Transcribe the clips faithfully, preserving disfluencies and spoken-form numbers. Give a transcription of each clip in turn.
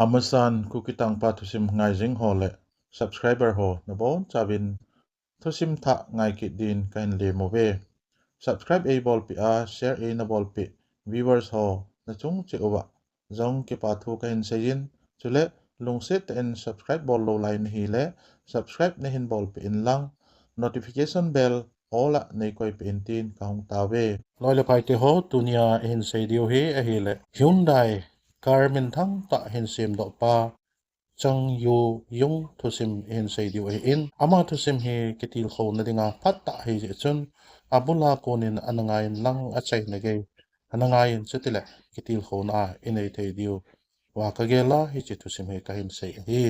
Amasan Kuki Tangpa thusim ngai jing ho le subscriber ho nabon chauvin thusim thah ngai kit din kahin lem uve. Subscribe eibolpeh a, share eina bolpeh viewers ho nachung cheh uva jong kipa thu kahin seiyin, chule lungset tah in subscribe bol lou lai nahi le subscribe nahin bolpeh in lang notification bell all a neikoi peh in tin kahung tao ve. Loi le pai teho, tunia ihin sei diu hi ahile Hyundai car minthang tah hin semdoh pa Chang Yu Yung thusim ihin sei diu ahin, ama thusim hi kitilkhouna dinga phat tah ahi jeh chun abula konin ana ngai in lang achaina gei ana ngai in, chutile kitilkhouna inei thei diu va kagel a hiche thusim hi kahin sei ahi.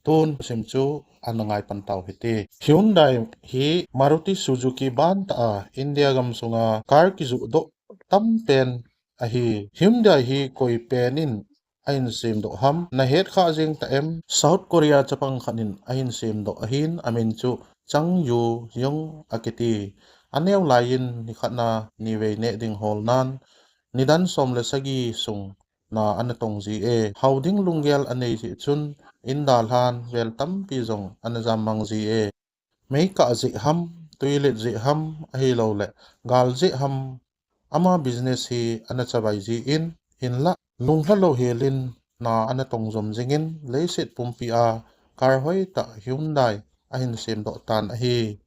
Tun thusim chu ana ngai pan tau hite. Hyundai hi Maruti Suzuki ban tah a India gamsunga car kijoh doh tam pen ahi. Hyundai hi koi pen in ahin semdoh ham, nahet kha jeng ta em? South Korea chapang khat in ahin semdoh ahin, amin chu Chang Yu Yung akiti. Aneo laiyin nikhat na nivei neh ding hol nan, nidan som le sagi sung na ana tong jie. Hao ding lunggel anei jeh chun, in dalhan vel tampi jong ana jam mang jie. Mei kah jeh ham, twi let jeh ham, ahilouleh gal jeh ham, ama business hi ana chavai jin, hinlah lunglha lou helin na ana tong jom jingin, leiset pumpi a car hoitah Hyundai ahin semdoh tan ahi.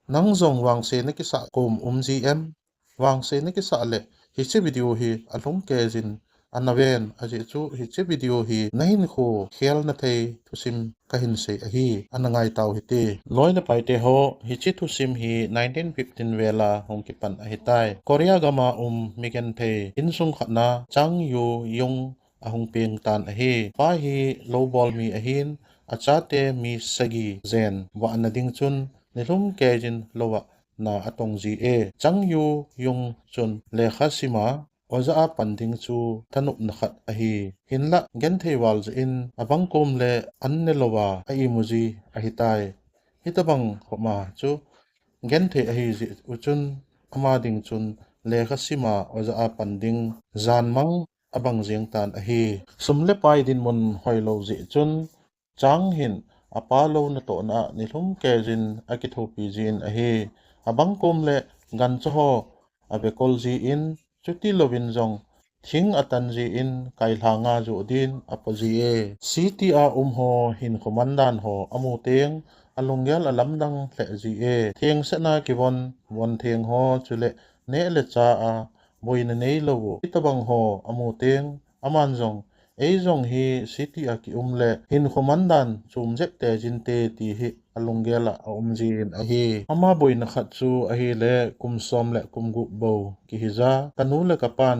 Nang jong vangse nakisah kom um ji em? Vangse nakisah le hiche video hi alhung kei jin ana ven, ajeh chu hiche video hi nahinkho khelna thei thusim kahin sei ahi, ana ngai tau hite. Loi le pai teho, hiche thusim hi nineteen fifteen vel a hung kipan ahitai. Korea gam a um mi genthei insung khat na Chang Yu Yung ahung peng tan ahi. Pa hi loubol mi ahin, achate mi sagi jen vahna ding chun nilhum kei jin lou a na atong jie. Chang Yu Yung chun lekha sim a oja a pan ding chu thanopna khat ahi. Hinlah genthei val jeh in abang kom le an ne lou a a imu ji ahitai. Hitobang khop ma chu genthei ahi jeh u chun ama ding chun lekha sim a oja a pan ding jan mang abang jeng tan ahi. Sum le pai dinmun hoilou jeh chun Chang hin apa lou natohna a nilhum kei jin akithopi jin ahi. Abang kom le gancha ho avekol jin, chuti louvin jong thing atan jin kailhang a joh din apo jie. City a um ho hinkho mandan ho amu teng alunggel alamdang lheh jie. Thengsetna kivon, von theng ho chule neh le chah a boina neilou u hitobang ho amu teng aman jong, ei jong hi city a kium le hinkho mandan chom jep tei jinte ti hi alunggel a aum jin ahi. Ama boina khat chu ahile kum som le kum gup bou kihija, kanu le kapan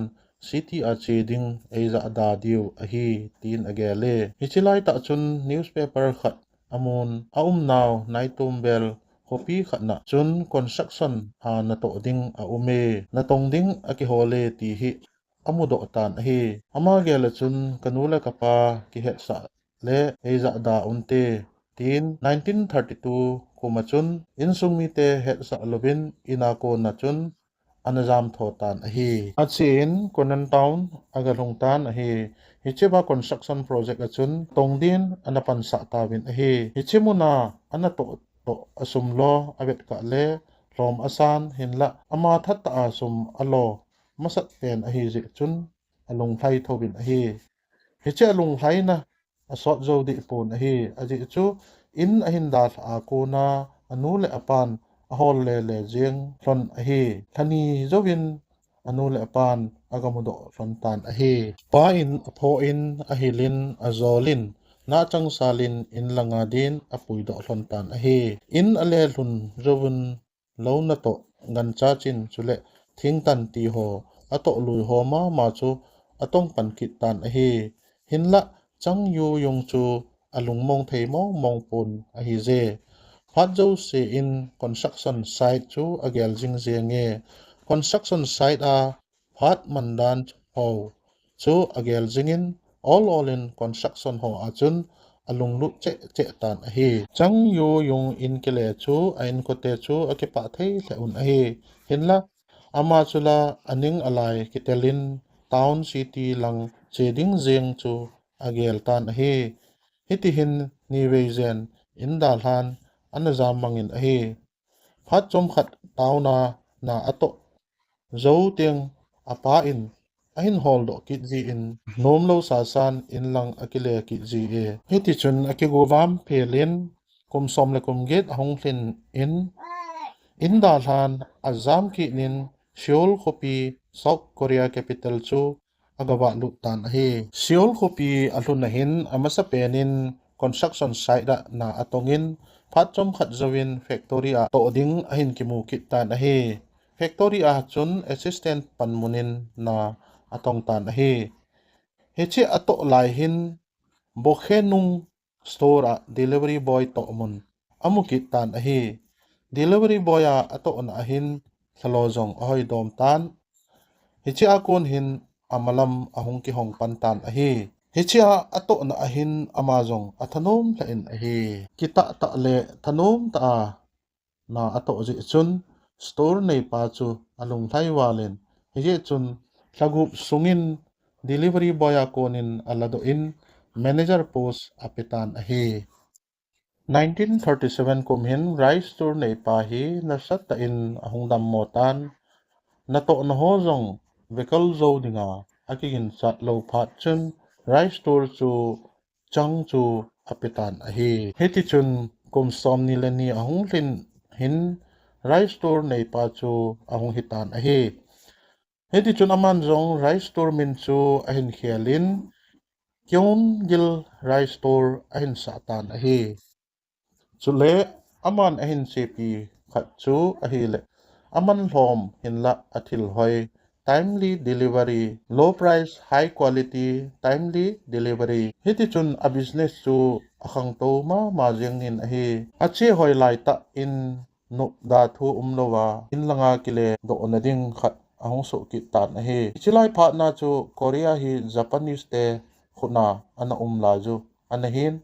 city a che ding eija da diu ahi, tin agel e. Hiche laitah chun newspaper khat amun, aumnau Naitom vel khopi khat na chun construction a natoh ding aum e, natong ding akihol e ti hi amudoh tan ahi. Ama gel a chun kanu le kapa kihetsah le eija da unte, tin nineteen thirty-two kum a chun insung mite hetsah louvin in a kon a chun ana jam tho tan ahi. Achen Conan Town aga lhung tan ahi. Hiche va construction project a chun tong din ana pansah tauvin ahi. Hiche mun a ana toh toh a sum lo avet kah le lhom asan, hinlah ama thatah a sum alo masat pen ahi jeh chun alunglhai thouvin ahi. Hiche alunglhaina asot jou deh pon ahi. Ajeh chu in ahin dalhah a kon a anu le apan ahol lele jeng lhon ahi. Lhani jouvin anu le apan aga mudoh lhon tan ahi. Pa in aphoh in, ahil in, ajol in, nahchangsal in in langa din apuidoh lhon tan ahi. In ale lhun jouvun lou natoh, gancha chin chule thingtan ti ho atoh lui ho mama chu atong pan kit tan ahi. Hinlah Chang Yu Yung chu alungmong thei mong mong pon ahije. Phat jouse in construction site chu agel jing jenge. Construction site a phat mandan ho chu agel jingin, ol ol in construction ho a chun alunglut cheh cheh tan ahi. Chang Yu Yung in kile chu a inkote chu akipah thei lheh un ahi. Hinlah ama chu la aning alai kitel in town city lang che ding jeng chu agel tan ahi. Hitihin nivei jen in dalhan ana jam mangin ahi. Phat chomkhat taona na atoh jou teng apa in ahin holdoh kit jin nomlou sasan in lang akile kit jie. Hitichun akigovam phelin kum som le kum get ahung lhin in, in dalhan ajam kit in Seoul khopi South Korea capital chu agavah lut tan ahi. Seoul khopi alhun ahin amasapen in construction site a na atongin phat chomkhat jouvin factory a toh ding ahin kimu kit tan ahi. Factory a chun assistant panmun in na atong tan ahi. Hiche atoh lai hin Bokhenung store a delivery boy toh mun amu kit tan ahi. Delivery boy a atohna ahin lhalo jong ahoi dom tan. Hiche a kon hin amalam ahung kihong pan tan ahi. Hiche a atohna ahin ama jong athanom lheh in ahi. Kitah tah le thanom tah a na atoh jeh chun store neipa chu alunglhai val in, hijeh chun lhagup sungin delivery boy a konin aladoh in manager post ape tan ahi. Nineteen thirty-seven kum hin rice store neipa hi nasatah in ahung dammo tan. Natohna ho jong vekal jou dinga akiginchat lou phat chun rice store chu Chang chu ape tan ahi. Hitichun kum somni le ni ahung lhin hin rice store neipa chu ahung hi tan ahi. Hitichun aman jong rice store min chu ahin khel in Kyongil Rice Store ahin sah tan ahi. Chule aman ahin sepi khat chu ahile, aman lhom hinlah athil hoi, timely delivery, low price, high quality, timely delivery. Hitichun a business chu akhangtou mama jengin ahi. Ache hoi laitah in nopda thu umlouva, in langa kile dohna ding khat ahung soh kit tan ahi. Hiche lai phatna chu Korea hi Japanese te khutna ana um lai u ana hin,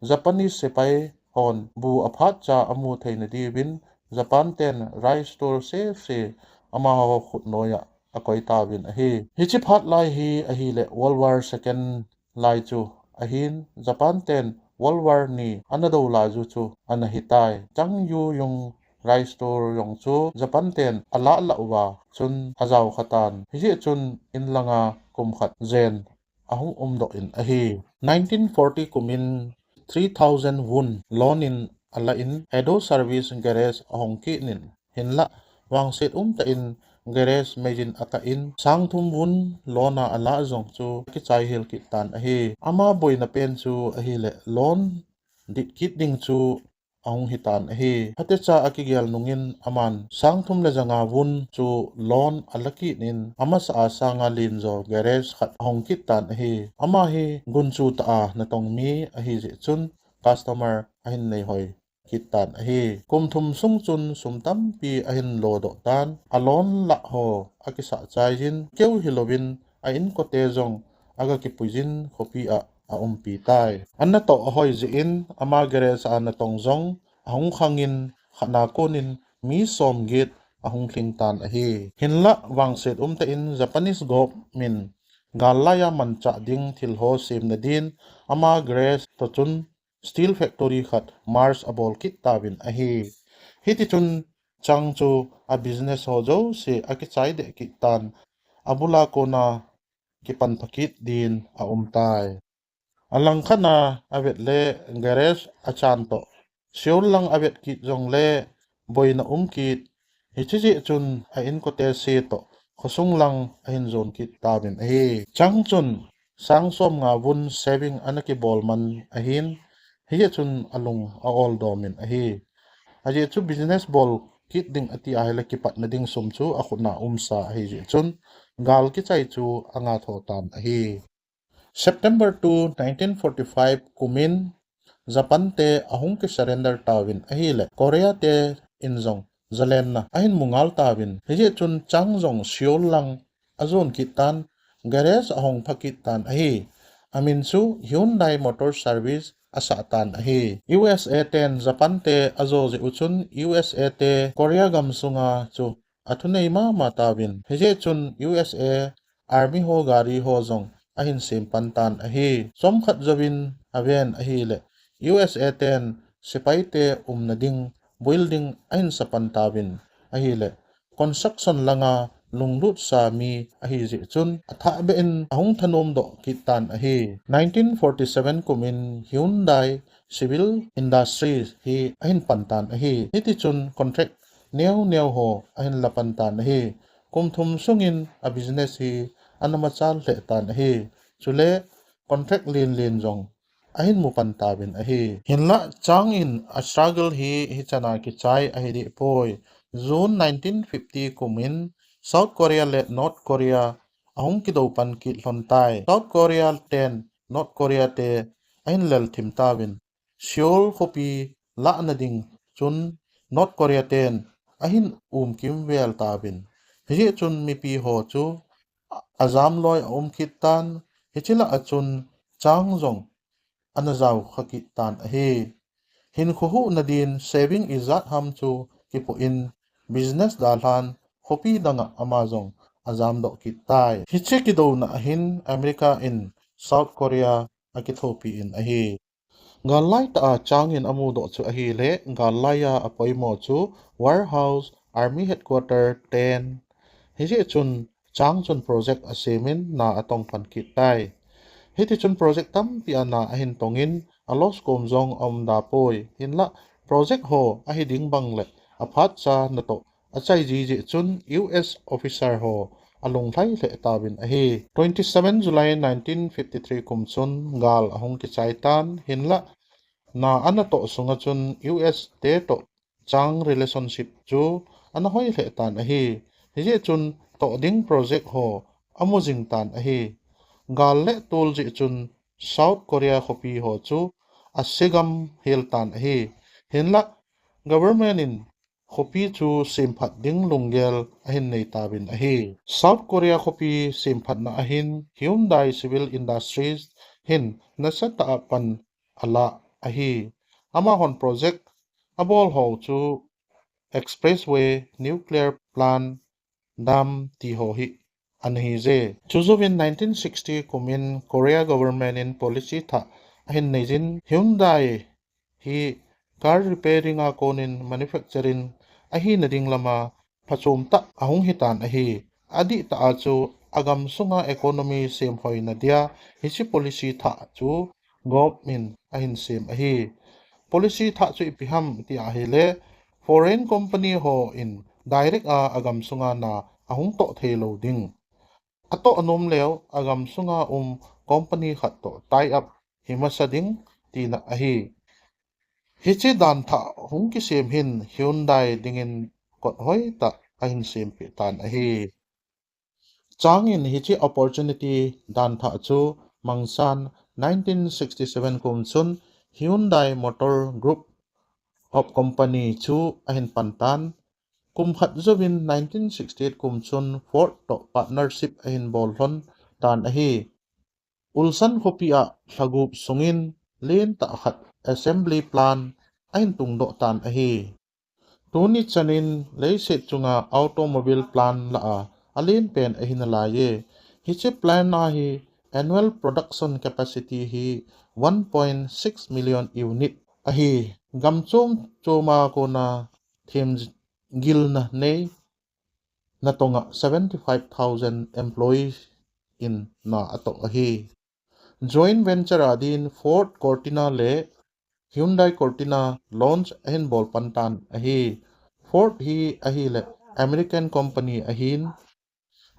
Japanese sepai hon bu aphat cha amu theina diuvin Japan ten rice store sese amaho khut noiya akoi tauvin ahi. Hiche phat lai hi ahile World War Second lai chu ahin, Japan ten World War ni ana do lai u chu ana hitai. Chang Yu Yung rice store jong chu Japan ten alah lah uva chun ajao kha tan. Hijeh chun in langa kum khat jen ahung umdoh in ahi. Nineteen forty kumin three thousand won loan in alah in Edo Service Garage ahong kit in, hinlah vangset umtah in garage meijin akah in sang thum won loan a alah jong chu akichai hel kit tan ahi. Ama boina pen chu ahile loan dit kit ding chu ahung hi tan ahi. Phatecha akigel nungin aman sang thum le ja nga won chu loan ala kit in amasa a sang a len jo garage khat ahong kit tan ahi. Ama hi gunchu tah a natong mi ahi jeh chun customer ahin nei hoi kit tan ahi. Kum thum sung chun sum tampi ahin lodoh tan, a loan lah ho akisah chai jin, keu hilouvin a inkote jong aga kipui jin khopi a aumpi tai. Anatoh ahoi jeh in ama garage a natong jong ahung khang in khatna konin mi som get ahung lhing tan ahi. Hinlah vangset umtah in Japanese government in gal laiya manchah ding thil ho semna din ama garage toh chun steel factory khat merge abol kit tauvin ahi. Hitichun Chang chu a business ho jouse akichai deh kit tan, abula kona kipan pha kit din aum tai. Alangkhat a avet le garage achan toh Seoul lang avet kit jongle boina um kit. Hiche jeh chun a inkote se toh khosung lang ahin jon kit tauvin ahi. Chang chun sang som nga won saving ana kibol man ahin, hijeh chun alung a-ol domin ahi. Ajeh chu business bol kit ding ati ahile kipatna ding sum chu akhutna umsa ahi jeh chun gal kichai chu anga tho tan ahi. September two, nineteen forty-five kumin Japan te ahung ki surrender tauvin ahile, Korea te in jong jalenna ahin mu ngal tauvin, hijeh chun Chang jong Seoul lang ajon kit tan, garage ahong pha kit tan ahi. Amin chu Hyundai Motor Service asah tan ahi. U S A ten Japan te ajo jeh u chun U S A te Korea gam sunga chu athunei mama tauvin, hijeh chun U S A Army ho gari ho jong ahin sem pan tan ahi. Chomkhat jouvin aven ahileh U S A ten sepaite umna ding building ahin sa pan tauvin ahileh construction langa lunglut sa mi ahi jeh chun athah beh in ahung thanom doh kit tan ahi. Nineteen forty seven kumin Hyundai Civil Industries hi ahin pan tan ahi. Hiti chun contract neo neo ho ahin la pan tan ahi. Kum thum sungin a business hi ana machal lheh tan ahi. Chule contract lien lien jong ahin mu pan tauvin ahi. Hinlah Chang in a struggle hi hichan a kichai ahi deh poi. June nineteen fifty kumin South Korea le North Korea ahung kidou pan kit lhon tai. South Korea ten North Korea te ahin lel thim tauvin Seoul khopi lahna ding chun North Korea ten ahin um kimvel tauvin. Hijeh chun mipi ho chu a, ajam loi a um kit tan, hiche lah a chun Chang jong ana jao kha kit tan ahi. Hinkho huhna din saving ijat ham chu kipoh in business dalhan khopi dang a ama jong ajam doh kit tai. Hiche kidouna a hin America in South Korea akithopi in ahi. Gal lai tah a Chang in amu doh chu ahileh, gal lai a apoimo chu Warehouse, Army Headquarter ten. Hijeh chun Chang chun project asem in na atong pan kit tai. Hiti chun project tampi a na ahin tong in a loss kom jong aum da poi. Hinlah project ho ahi ding bang le aphat cha natoh achai ji jeh chun U S officer ho alunglhai lheh tauvin ahi. Twenty seven July nineteen fifty three kum chun gal ahung kichai tan, hinlah na anatoh sunga chun U S te toh Chang relationship chu ana hoi lheh tan ahi. Hijeh chun toh ding project ho amu jing tan ahi. Gal le tul jeh chun South Korea khopi ho chu asegam hel tan ahi. Hinlah government in khopi chu semphat ding lunggel ahin nei tauvin ahi. South Korea khopi semphatna a hin Hyundai Civil Industries hin nasatah a pan ala ahi. Amahon project abol ho chu expressway, nuclear plant, dam ti ho hi ana hije. Chujouvin nineteen sixty kumin Korea government in policy thah ahin neijin Hyundai hi car repairing a konin manufacturing ahina ding lama phachom tah ahung hitan ahi. Adihtah a chu agam sunga economy semhoina dia hiche policy thah chu government in ahin sem ahi. Policy thah chu ipi ham ti ahileh foreign company ho in direct a agam sunga na ahung toh thei lou ding. Atoh anom leu agam sunga um company khat toh tie up himasa ding tina ahi. Hiche dan thah hung kisem hin Hyundai dingin kot hoitah ahin sempeh tan ahi. Chang in hiche opportunity dan thah chu mangsan nineteen sixty seven kum chun Hyundai Motor Group of Company chu ahin pan tan. Kum khat jouvin nineteen sixty eight kum chun Ford toh partnership ahin bol lhon tan ahi. Ulsan khopi a lhagup sungin lentah khat assembly plant ahin tungdoh tan ahi. Tuni chanin leiset chunga automobile plant lah a alen pen ahi nalaiye. Hiche plant a hi annual production capacity hi one point six million unit ahi. Gam chom choma kona themgilna nei natonga seventy five thousand employees in na atoh ahi. Joint venture a din Ford Cortina le Hyundai Cortina launch ahin bol pan tan ahi. Ford hi ahileh American company ahin,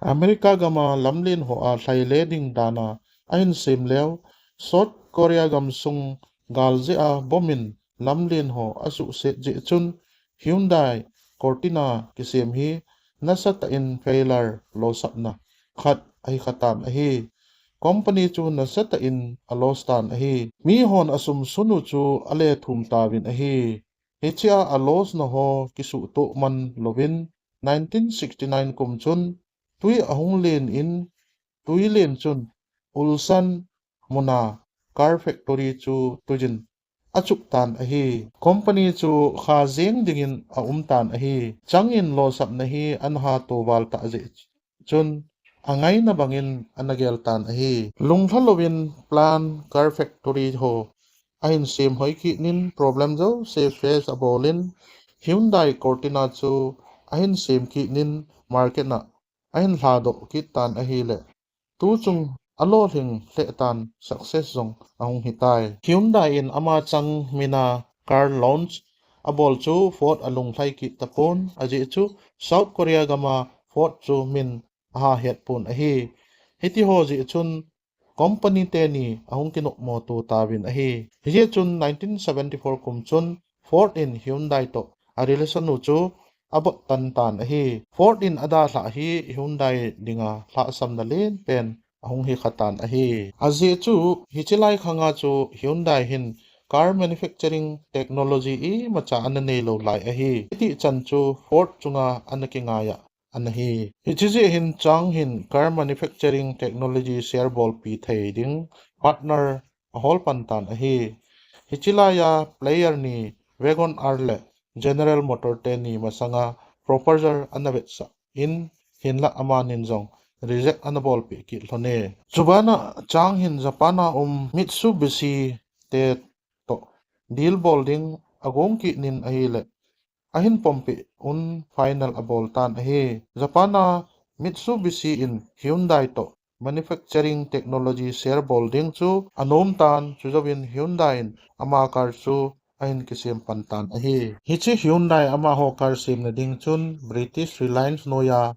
America gama lamlen ho a lhaile ding dana ahin sem leu, South Korea gamsung gal jeh a bomb in lamlen ho asuhset jeh chun Hyundai Cortina kisem hi nasatah in failure, losapna khat ahi khatan ahi. Company chu nasatah in a loss tan ahi. Mihon asum sunu chu ale thum tauvin ahi. Hichea a loss na ho kisuhtoh man louvin nineteen sixty nine kum chun tui ahung len in, tui len chun Ulsan muna car factory chu tuijin achup tan ahi. Company chu kha jeng dingin aum tan ahi. Chang in losapna hi ana hatoh val tah jeh chun angaina bangin ana gel tan ahi. Lunglha louvin plant, car factory ho ahin sem hoi kit in, problem jouse face abolin, Hyundai Cortina chu ahin sem kit in market a ahin lhadoh kit tan ahile, tuchung alolhing lheh tan success jong ahung hitai. Hyundai in ama chang mina car launch abol chu Ford alunglhai kit tapon, ajeh chu South Korea gama Ford chu min aha hetpon ahi. Hitiho jeh chun company teni ahung kinopmo to tauvin ahi. Hijeh chun nineteen seventy-four kum chun Ford in Hyundai toh a relation u chu abot tan tan ahi. Ford in adalhah hi Hyundai dinga lhahsamna lenpen ahung hikha tan ahi. Ajeh chu hiche lai khanga chu Hyundai hin car manufacturing technology imacha ana neilou lai ahi. Hiti chan chu Ford chunga ana kingaiya ana hi. Hiche jeh hin Chang hin car manufacturing technology share bolpi thei ding partner ahol pan tan ahi. Hiche laiya player ni WagonR le General Motor teni masanga proposal ana vetsah in, hinlah amanin jong reject ana bolpeh kit lhone. Chubana Chang hin Japan a um Mitsubishi te toh deal bol ding agong kit in ahile, ahin pompeh un final abol tan ahi. Japan a Mitsubishi in Hyundai toh manufacturing technology share bol ding chu anom tan, chujouvin Hyundai in ama car chu ahin kisem pan tan ahi. Hiche Hyundai amaho car semna ding chun British Reliance noiya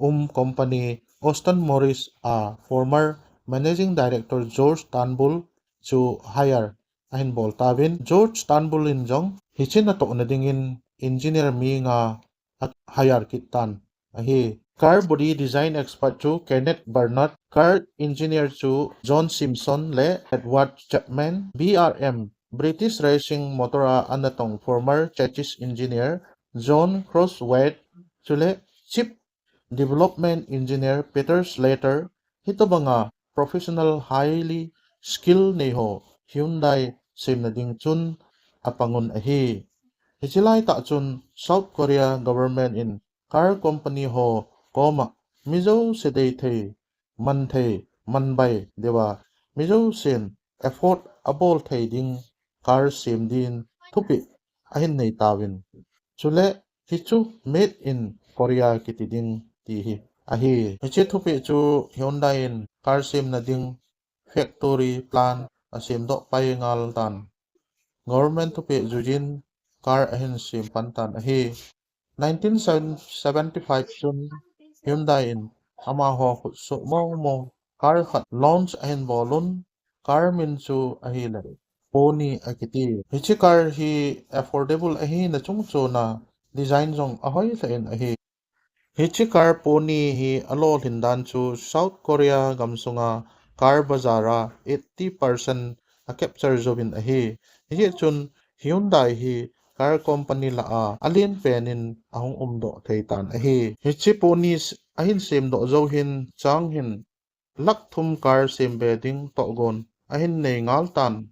um company Austin Morris a former managing director George Turnbull chu hire ahin bol tauvin, George Turnbull in jong hiche natohna dingin engineer mi nga a hire kit tan ahi. Car body design expert chu Kenneth Barnard, car engineer chu John Simpson le Edward Chapman, B R M, British Racing Motor a anatong former chassis engineer John Crosthwaite, chule chief development engineer Peter Slater, hitobanga professional highly skill neiho Hyundai semna ding chun apangun ahi. Hiche laitah chun South Korea government in car company ho koma mi jouse deithei, manthei, manbai deuva mi jousen afford abol thei ding car sem din thupeh ahin nei tauvin. Chule hichu made in Korea kiti ding ti hi ahi. Hiche thupeh chu Hyundai in car semna ding factory plant asemdoh pai ngal tan. Government thupeh juijin car ahin sem pan tan ahi. Nineteen seventy-five chun Hyundai in amaho khutsoh momo car khat launch ahin bolun, car min chu ahile Pony akiti. Hiche car hi affordable ahina chungchona design jong ahoi lheh in ahi. Hiche car Pony hi alolhin dan chu South Korea gamsunga car bazar a eighty percent a capture jouvin ahi. Hijeh chun Hyundai hi car company lah a alen pen in ahung umdoh thei tan ahi. Hiche Pony ahin semdoh jou hin Chang hin lakh thum car sem be ding tohgon ahin nei ngal tan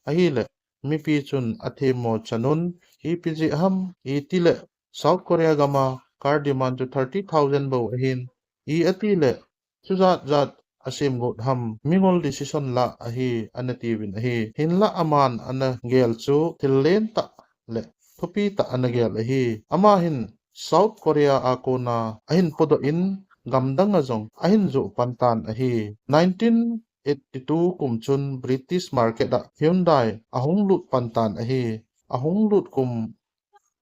ahile, mipi chun athemmo chanun, ipi jeh ham itile South Korea gama car demand chu thirty thousand bou ahin, i atile chujat jat asem got ham, mingol decision lah ahi, ana tiuvin ahi. Hinlah aman ana gel chu thil lentah le thupi tah ana gel ahi. Ama hin South Korea a kona ahin podoh in gamdang a jong ahin joh pan tan ahi. Nineteen eighty-two kum chun British market a Hyundai ahung lut pan tan ahi. Ahung lut kum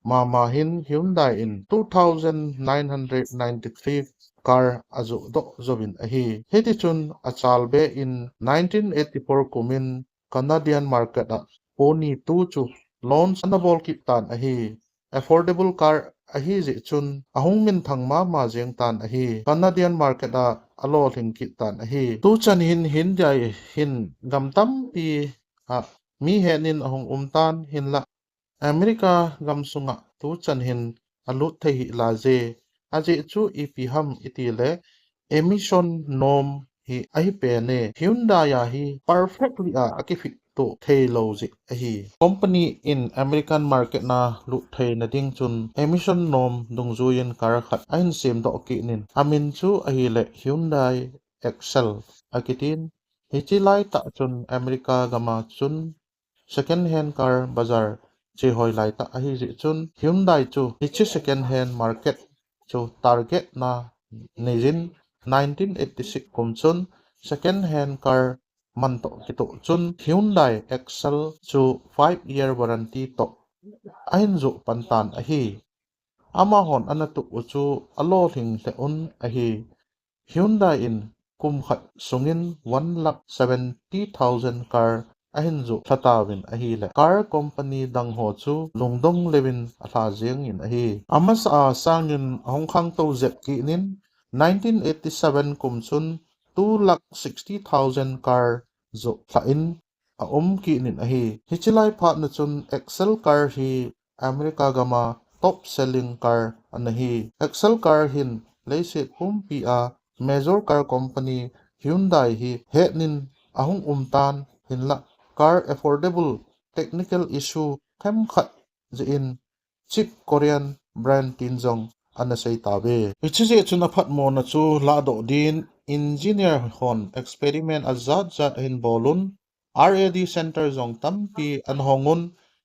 mama hin Hyundai in two thousand nine hundred ninety-three car ajoh doh jouvin ahi. Hitichun achalbe in nineteen eighty-four kum in Canadian market a Pony two chu launch ana bol kit tan ahi. Affordable car ahi jeh chun ahung minthang mama jeng tan ahi. Canadian market a alolhing kit tan ahi. Tuchan hin Hyundai hin gam tampi a mi hetnin ahung um tan hinlah America gamsunga tuchan hin alut thei hih laije. Ajeh chu ipi ham itile emission norm hi ahi pen e. Hyundai a hi perfectly a akifit toh thei lou jeh ahi. Company in American market na lut theina ding chun emission norm dungjuiyin car khat ahin semdoh kit in, amin chu ahile Hyundai Excel akitin, hiche laitah chun America gam a chun second hand car bazar chehoi laitah ahi jeh chun Hyundai chu hiche second hand market chu target na neiyin, nineteen eighty-six kum chun second hand car man toh kitoh chun Hyundai Excel chu five year warranty toh ahin joh pan tan ahi. Amahon ana tup u chu alolhing lheh un ahi. Hyundai in kum khat sungin one lakh seventy thousand car ahin joh lha tauvin ahile, car company dang ho chu lungdong leuvin alha jeng in ahi. Amasa a sangin ahung khangtou jep kit in, nineteen eighty-seven kum chun two lakh sixty thousand car joh lha in aum kit in ahi. Hiche lai phat na chun Excel car hi America gam a top selling car ana hi. Excel car hin leiset pumpi a major car company Hyundai hi hetnin ahung um tan, hinlah car affordable, technical issue themkhat jeh in cheap Korean brand tin jong ana sei tauve. Hiche jeh chun aphatmo na chu ladoh din engineer hon experiment ajat jat ahin bol un, R and D center jong tampi ana hong un,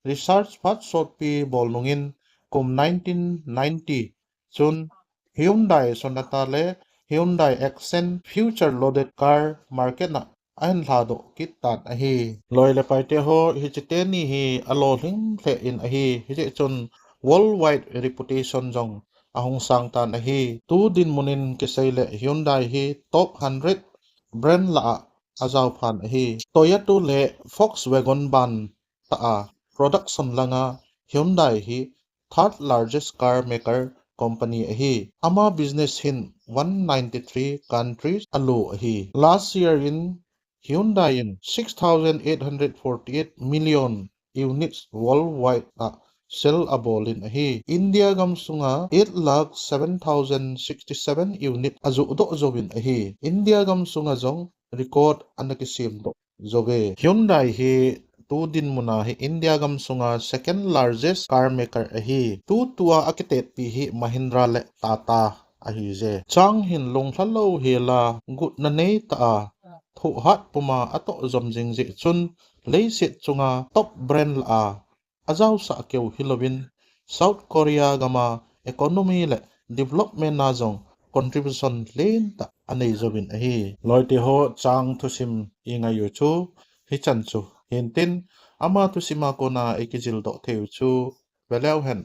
research phat sotpi bol nungin kum nineteen ninety chun Hyundai Sonata le Hyundai Accent future loaded car market na ahin lhadoh kit tan ahi. Loi le paite ho, hiche teni hi alolhing lheh in ahi. Hijeh chun worldwide reputation jong ahung sang tan ahi. Tu dinmun in kisei le Hyundai hi top hundred brand lah a ajao phan ahi. Toyota le Volkswagen ban tah a production langa Hyundai hi third largest car maker company ahi. Ama business hin one ninety-three countries alo ahi. Last year in Hyundai in six thousand eight hundred forty-eight million units worldwide a sell abol in ahi. India gam sunga eight lakh seven thousand sixty-seven unit ajoh doh jouvin ahi. India gam sunga jong record ana kisem doh jouve. Hyundai hi tu dinmun a hi India gam sunga second largest car maker ahi. Tutua akitetpi hi Mahindra le Tata ahije. Chang hin lunglha lou hela gutna neitah a thohhat puma atoh jom jing jeh chun leiset chunga top brand lah a ajaosah keu hilouvin South Korea gam a economy le development a jong contribution lentah anei jouvin ahi. Loite ho, chang thusim ingai u chu hichan chu hintin, ama thusim a kona ikijil doh thei u chu veleu hen,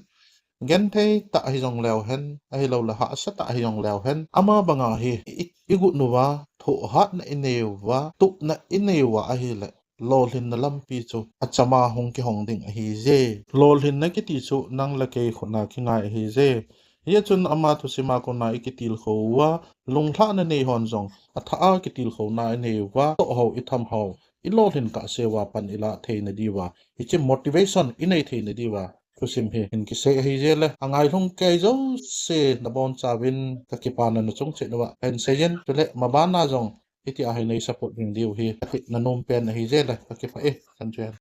genthei tah hijong leu hen, ahilou le hahsa tah hijong leu hen, ama banga hi i, igut uva, thohhatna inei uva, tupna inei uva ahile lolhinna lampi chu achama hung kihong ding ahije. Lolhinna kiti chu nang le kei khutna kingai ahije. Hijeh chun ama thusim a kona ikitilkhou uva, lunglhahna nei hon jong athah a kitilkhouna inei uva, toh hou, itham hou, ilolhin kahseu a pan ilah theina diuva, hiche motivation inei theina diuva thusim hi hin kisei ahije le, angailhung kei jouse nabonchauvin kakipana nachung chet uva hin seiyin, chule mabana jong hitia hi nei support ding diu hi kati nanom pen ahije le, kakipah e, kan chu hen.